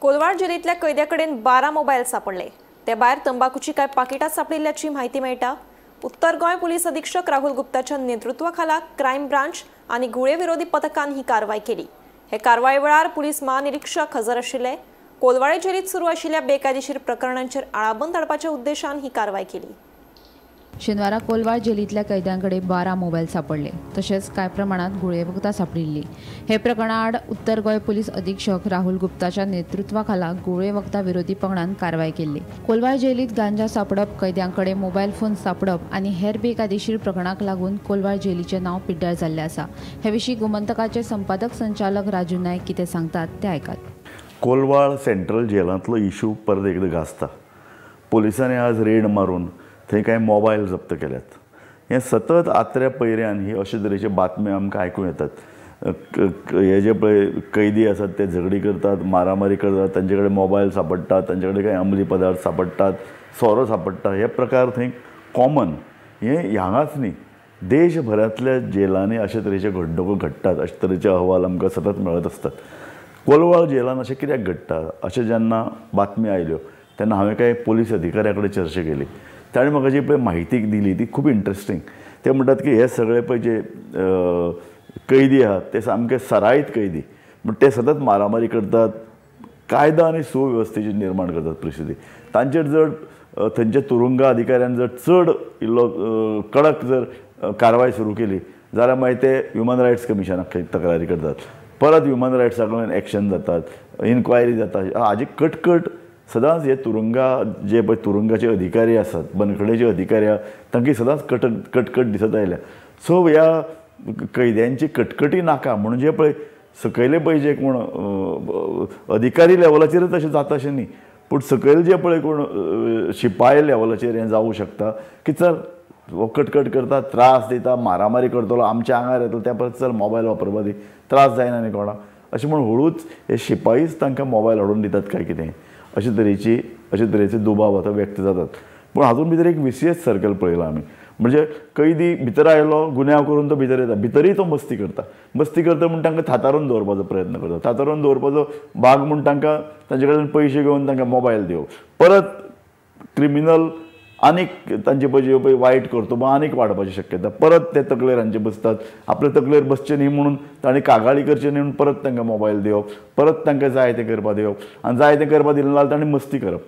Colvale जेलींतल्या कैद्याकडेन 12 mobile सापडले. ते भायर तंबाखूची कांय पाकिटां सापडिल्ल्याची म्हायती मेळटा. उत्तर गोंय पुलीस अधीक्षक राहुल गुप्ताच्या नेतृत्वाखाला क्रायम ब्रांच आनी घुळे विरोधी पथकान ही कारवाय केली. हे कारवाये वेळार पुलीस महानिरीक्षक हजर आशिल्ले. कोलवाळे जेलींत सुरू आशिल्ल्या बेकायदेशीर प्रकरणांचेर आळाबंद हाडपाच्या उद्देशान ही कारवाय केली. शेनवारा कोलवाळ जेलींतल्या कैद्यांकडे 12 मोबायल सापडले. तशेंच कांय प्रमाणात घुळे वखदां सापडिल्ली. हे प्रकरणा आड उत्तर गोंय पुलीस अधीक्षक राहुल गुप्ताच्या नेतृत्वाखाला घुळे वखदां विरोधी पंगडान कारवाय केल्ली. कोलवाळ जेलींत गांजा सापडप, कैद्यांकडे मोबायल फोन सापडप आनी हेर बेकायदेशीर प्रकरणाक लागून कोलवाळ जेलीचें नांव पिड्ड्यार जाल्लें आसा. हे विशीं गोमंतकाचे संपादक संचालक राजू नायक कितें सांगतात तें आयकात. कोलवाळ सेंट्रल जेलांतलो इशू परत एकदां गाजता. पुलिसांनी आज रेड मारून थंय कांय मोबायल जप्त केल्यात. हें सतत आत्र्या पयऱ्यान ही अशे तरेच्यो बातम्यो आमकां आयकूंक येतात. हे जे पळय कैदी आसात ते झगडी करतात, मारामारी करतात, तांचे कडेन मोबायल सांपडटात, तांचे कडेन कांय अंमली पदार्थ सांपडटात, सोरो सांपडटा. हे प्रकार थंय कॉमन. हें हांगाच न्ही, देशभरांतल्या जेलांनी अशे तरेचे घडणुको घडटात, अशे तरेचे अहवाल आमकां सतत मेळत आसतात. कोलवाळ जेलान अशें कित्याक घडटा अशें जेन्ना बातमी आयल्यो तेन्ना हांवें कांय पोलीस अधिकाऱ्या कडेन चर्चा केली. ताणें म्हाका जी पळय म्हायती दिली ती खूब इंट्रस्टींग. ते म्हणटात की हे सगळे पळय जे कैदी आहात ते सामके सरायत कैदी, म्हण ते सतत मारामारी करतात, कायदा आनी सुवेवस्थेची निर्माण करतात परिस्थिती. तांचेर जर थंयच्या तुरुंगा अधिकाऱ्यान जर चड इल्लो कडक जर कारवाय सुरू केली जाल्यार मागीर ते ह्युमन रायट्स कमिशनाक तक्रारी करतात, परत ह्युमन रायट्सा कडल्यान एक्शन जातात, इन्क्वायरी जाता. हाजी कटकट सदांच हे तुरुंगा जे पळय तुरुंगाचे अधिकारी आसात, बंदखणीचे अधिकारी आसात, तांकां सदांच कटकट दिसत आयल्या. सो ह्या कैद्यांची कटकटी नाका म्हणून जे पळय सकयले पळय जे कोण अधिकारी लेवलाचेरच अशें जाता अशें न्ही, पूण सकयल जे पळय कोण शिपाय लेवलाचेर हें जावूं शकता की चल हो कटकट करता, त्रास दिता, मारामारी करतलो, आमच्या आंगार येतलो, त्या परत चल मोबायल वापरपा दी, त्रास जायना न्ही कोणाक, अशें म्हूण हळूच हे शिपायीच तांकां मोबायल हाडून दितात काय कितें अशे तरेचे दुबाव आतां व्यक्त जातात. पूण हातूंत भितर एक विसियस सर्कल पळयलां आमी. म्हणजे कैदी भितर आयलो, गुन्यांव करून तो भितर येता, भितरूय तो मस्ती करता, मस्ती करता म्हूण तांकां थातारून दवरपाचो प्रयत्न करता, थातारून दवरपाचो भाग म्हूण तांकां तांचे कडल्यान पयशे घेवन तांकां मोबायल दिवप, परत क्रिमिनल आनीक तांचे पळय पळय वायट करतुबां आनीक वाडपाची शक्यता, परत ते तकलेर हांचे बसतात, आपले तकलेर बसचे न्ही म्हणून तांणी कागाळी करचे न्ही म्हणून परत तांकां मोबायल दिवप, परत तांकां जाय तें करपा दिवप आनी जाय तें करपा दिलें जाल्यार तांणी मस्ती करप.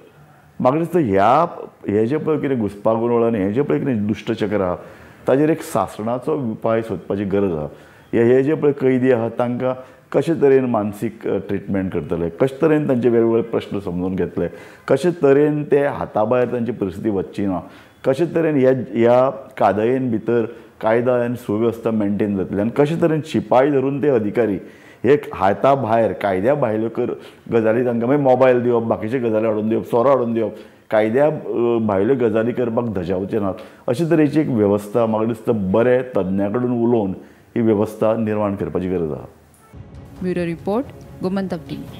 म्हाका दिसता ह्या हे जे पळय कितें घुस्पागोंदळ आनी हें जें पळय कितें दुश्टचक्र आहा ताजेर एक सासणाचो उपाय सोदपाची गरज आहा. हे जे पळय कैदी आहा तांकां कशे तरेन मानसीक ट्रिटमेंट करतले, कशे तरेन तांचे वेगवेगळे प्रश्न समजून घेतले, कशे तरेन ते हाता भायर तांची परिस्थिती वचची ना, कशे तरेन ह्या ह्या कादयेन भितर कायदा आनी सुवेवस्था मेनटेन जातली आनी कशे तरेन शिपाय धरून ते अधिकारी हे हाता भायर कायद्या भायल्यो गजाली तांकां मागीर मोबायल दिवप, बाकीच्यो गजाली हाडून दिवप, सोरो हाडून दिवप, कायद्या भायल्यो गजाली करपाक धजावचे नात, अशे तरेची एक वेवस्था म्हाका दिसता बरे तज्ञा कडून उलोवन ही वेवस्था निर्माण करपाची गरज आहा. Bureau report, Gomantak TV.